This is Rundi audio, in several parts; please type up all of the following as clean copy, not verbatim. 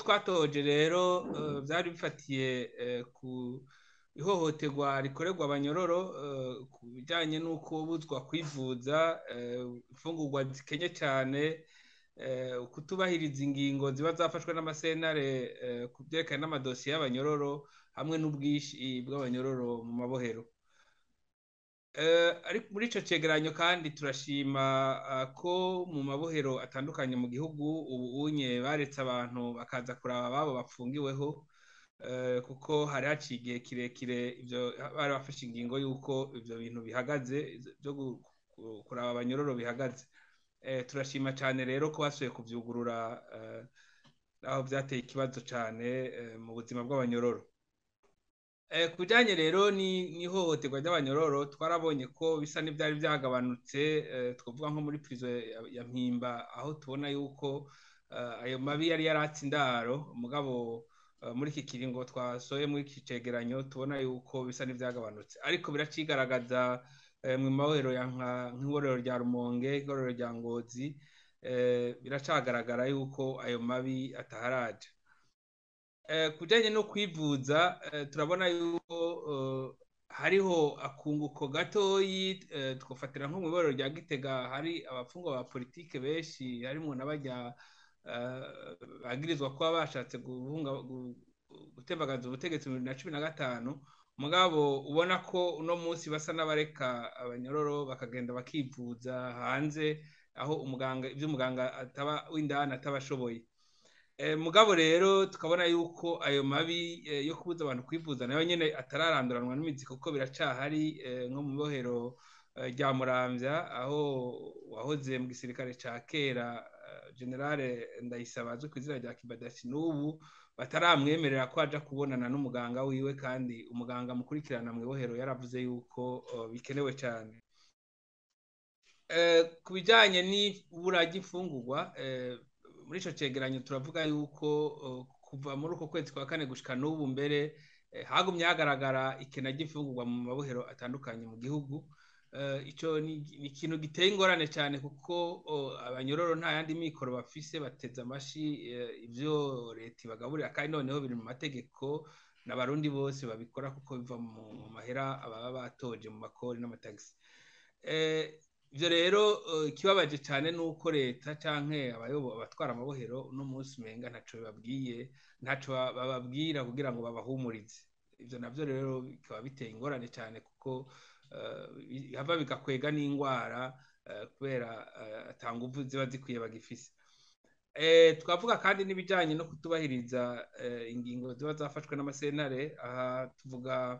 Twatohoje rero byari bifatiye ku ihohoterwa rikorerwa abanyororo ku bijyanye n'uko buzwa kwivuza, imfungurwa zikenye cyane, kutubahiriza ingingo ziba zafashwe n'amasentare ku byerekana n'amadosiye y'abanyororo hamwe n'ubwinshi bw'abanyororo mu mabohero. Ariko muri ico cegeranyo kandi turashima ko mu mabohero atandukanye mu gihugu ubu unye baretse abantu bakaza kuraba ababo bapfungiweho, kuko hari haciye igihe kirekire ivyo bari bafashe ingingo y'uko ivyo bintu bihagaze, vyo kuraba abanyororo bihagaze. Turashima cane rero ko basubiye kuvyugurura, aho vyateye ikibazo cane mu buzima bw'abanyororo. Ku bijanye rero n'ihohoterwa ry'abanyororo, twarabonye ko bisa n'ivyari vyagabanutse, twovuga nko muri prison ya Mpimba, aho tubona yuko ayo mabi yari yaratse indaro, mugabo muri iki kiringo twasohoye muri iki cegeranyo tubona yuko bisa n'ivyagabanutse, ariko biracigaragaza mu mabohero ya nk'iborero rya Rumonge, iborero rya Ngozi, biracagaragara yuko ayo mabi ataharaja. Ku bijanye no kwivuza, turabona yuko hariho akunguko gatoyi, twofatira nko mw'iborero rya Gitega hari abafungwa ba politike benshi, harimwo n'abarya bagirizwa kuba bashatse gutembagaza ubutegetsi mu 2015, mugabo ubona ko uno munsi basa n'abareka abanyororo bakagenda bakivuza hanze, aho umuganga ivyo umuganga ataba w'indani atabashoboye. Mugabo rero tukabona yuko ayo mabi yo kubuza abantu kwivuza nayo nyene atararanduranwa n'imizi, kuko biracahari, nko mu bohero rya Muramvya, aho wahoze mu gisirikare ca kera Generale Ndayisaba azwi kw'izina rya Kibadasi, n'ubu bataramwemerera ko aja kubonana n'umuganga wiwe, kandi umuganga mukurikirana mw'ibohero yaravuze yuko bikenewe cane. Ku bijanye n'ibura ry'imfungurwa, muri ico cegeranyo turavuga yuko kuva muri uko kwezi kwa kane gushika n'ubu mbere hagumye hagaragara ikena ry'imfungurwa mu mabohero atandukanye mu gihugu. Ico ni ikintu giteye ingorane cane, kuko abanyororo nta yandi mikoro bafise, bateze amashi ivyo leta ibagaburira, kandi noneho biri mu mategeko n'abarundi bose babikora, kuko biva mu mahera ababa batoje mu makori n'amatagisi. Ivyo rero ikibabaje cane nuko leta canke abatwara amabohero uno munsi umenga ntaco bibabwiye, ntaco bababwira kugira ngo babahumurize. Ivyo navyo rero bikaba biteye ingorane cane, kuko hava bigakwega n'ingwara, kubera ata nguvu ziba zikwiye bagifise. Twavuga kandi n'ibijanye no kutubahiriza ingingo ziba zafashwe n'amasentare. Aha tuvuga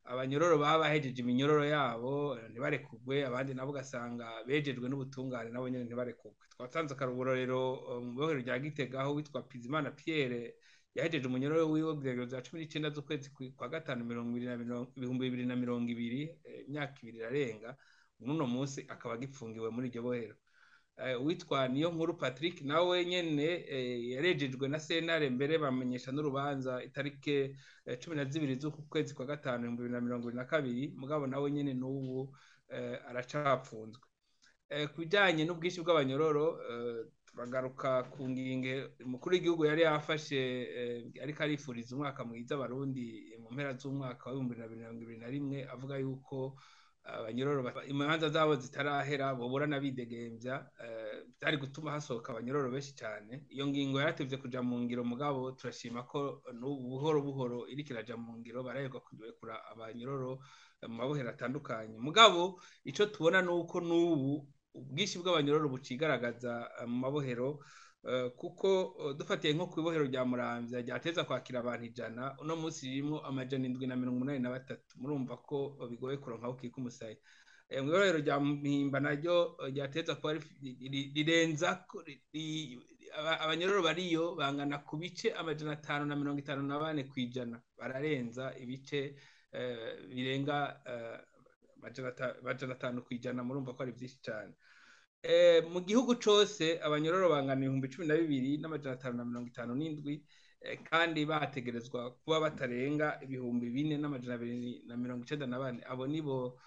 abanyororo baba bahejeje iminyororo yabo ntibarekugwe, abandi nabo ugasanga bejejwe n'ubutungane nabo nyene ntibarekugwe. Twatanze akarorero mu bohero rya Gitega, aho witwa Bizimana Pierre yahejeje umunyororo wiwe kw'igenekerezo rya 19 z'ukwezi kwa gatanu 2020, imyaka 2 irarenga, uno munsi akaba agipfungiwe muri iryo bohero. Uwitwa Niyo Nkuru Patrick nawe nyene yarejejwe na sentare, mbere bamenyesha n'urubanza itarike 12 z'uku kwezi kwa gatanu 2022, mugabo nawe nyene n'ubu aracapfunzwe. Ku bijanye n'ubwinshi bw'abanyororo, turagaruka ku ngingo umukuru w'igihugu yari yafashe, ariko arifuriza umwaka mwiza abarundi mu mpera z'umwaka wa 2021, avuga yuko abanyororo imanza zabo zitarahera boburana bidegemvya, byari gutuma hasohoka abanyororo benshi cyane. Iyo ngingo yaratevye kuja mu ngiro, mugabo turashima ko n'ubu buhoro buhoro iriko iraja mu ngiro, barahirwa kurekura abanyororo mu mabohero atandukanye. Mugabo ico tubona nuko n'ubu ubwinshi bw'abanyororo bucigaragaza mu mabohero, kuko dufatiye nko kw'ibohero rya Muramvya ryateza kwakira abantu 100, uno munsi ririmwo 783. Murumva ko bigoye kuronka aho ukika umusaya. Mw'ibohero rya Mpimba naryo ryateza kuba rirenza abanyororo bariyo bangana ku bice 554 kw'ijana, bararenza ibice birenga 500 kw'ijana. Murumva ko ari vyinshi cane. Mu gihugu cose abanyororo bangana 12,557, kandi bategerezwa kuba batarenga 4,294. Abo nibo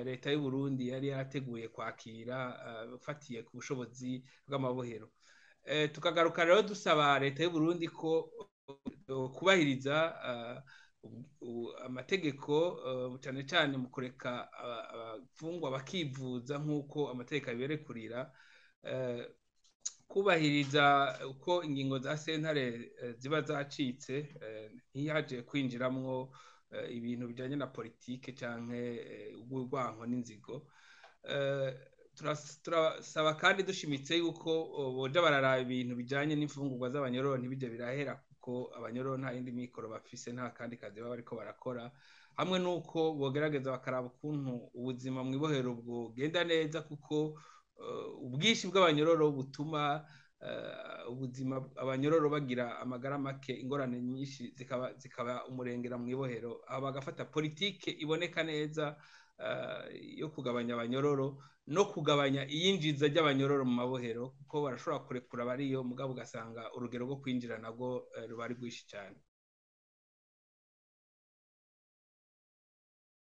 leta y'u Burundi yari yarateguye kwakira, ufatiye ku bushobozi bw'amabohero. Tukagaruka rero dusaba leta y'u Burundi ko kubahiriza amategeko, cyane cyane mu kureka abafungwa bakivuza nk'uko amategeko abiberekurira, kubahiriza uko ingingo za sentare ziba zacitse, ntihaje kwinjiramwo ibintu bijanye na politike canke urwanko n'inzigo. Turasaba kandi dushimitse yuko boja bararaba ibintu bijanye n'imfungurwa z'abanyororo, ntibije birahera, kuko abanyororo nta yindi mikoro bafise, nta kandi kazi baba bariko barakora, hamwe n'uko bogerageza bakaraba ukuntu ubuzima mw'ibohero bwogenda neza, kuko ubwinshi bw'abanyororo butuma ubuzima abanyororo bagira amagara make, ingorane nyinshi zikaba umurengera mw'ibohero. Aho bagafata politike iboneka neza yo kugabanya abanyororo no kugabanya iyinjiza ry'abanyororo mu mabohero, kuko barashobora kurekura abariyo, mugabo ugasanga urugero rwo kwinjira nabwo ruba ari rwinshi cyane.